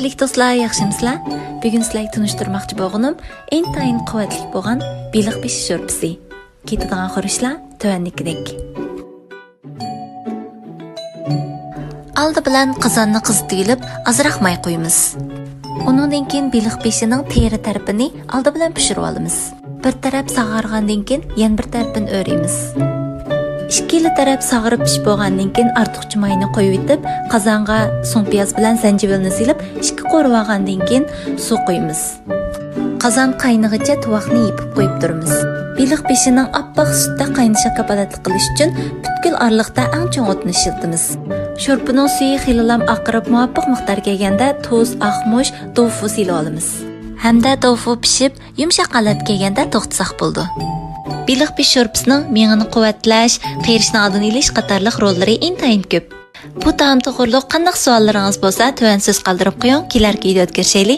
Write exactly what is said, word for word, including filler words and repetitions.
بەك دوستلار، ياخشىمىسىلەر؟ بۈگۈن سىلەرگە تونۇشتۇرماقچى بولغىنىم ئىنتايىن قۇۋۋەتلىك بولغان بېلىق بېشى شورپىسى. كېتىدىغان خۇرۇچلار تۆۋەندىكىدەك. ئالدى بىلەن قازاننى قىزىتىۋېلىپ، ئازراق ماي قۇيىمىز. ئۇنىڭدىن كېيىن بېلىق بېشىنىڭ تېرە تەرىپىنى ئالدى بىلەن پىشۇرۇۋالىمىز. بىر تەرەپ ساغارغاندىن كېيىن يەنە بىر تەرىپىنى ئۆرۈيمىز. ئىككىلا تەرەپ ساغىرىپ پىشىپ بولغاندىن كېيىن ئارتۇقچە ماينى قويۇۋېتىپ، قازانغا سۇڭپىياز بىلەن زەنجىۋىلنى سېلىپ، ئىككى قورۇۋالغاندىن كېيىن سۇ قۇيىمىز. قازان قاينىغىچە تۇۋاقنى يېپىپ قويۇپ تۇرىمىز. بېلىق بېشىنىڭ ئاپئاق سۈتتەك قاينىشىغا كاپالەتلىك قىلىش ئۈچۈن پۈتكۈل ئارىلىقتا ئەڭ چوڭ ئوتنى ئىشلىتىمىز. شورپىنىڭ سۈيى خېلىلام ئاقىرىپ، مۇۋاپىق مىقدار كەلگەندە تۇز، ئاقمۇچ، توفۇ سېلىۋالىمىز. ھەمدە توفۇ پىشىپ، يۇمشاق ھالەتكە كەلگەندە توختىساق بولىدۇ. بېلىق بېشى شورپىسىنىڭ مېڭىنى قۇۋۋەتلەش، قېرىشنىڭ ئالدىنى ئېلىش قاتارلىق روللىرى ئىنتايىن كۆپ. بۇ تائام توغرۇلۇق قانداق سوئاللىرىڭىز بولسا، تۆۋەن سۆز قالدۇرۇپ قويۇڭ، كېلەركى ۋىدېئودا كۆرۈشەيلى.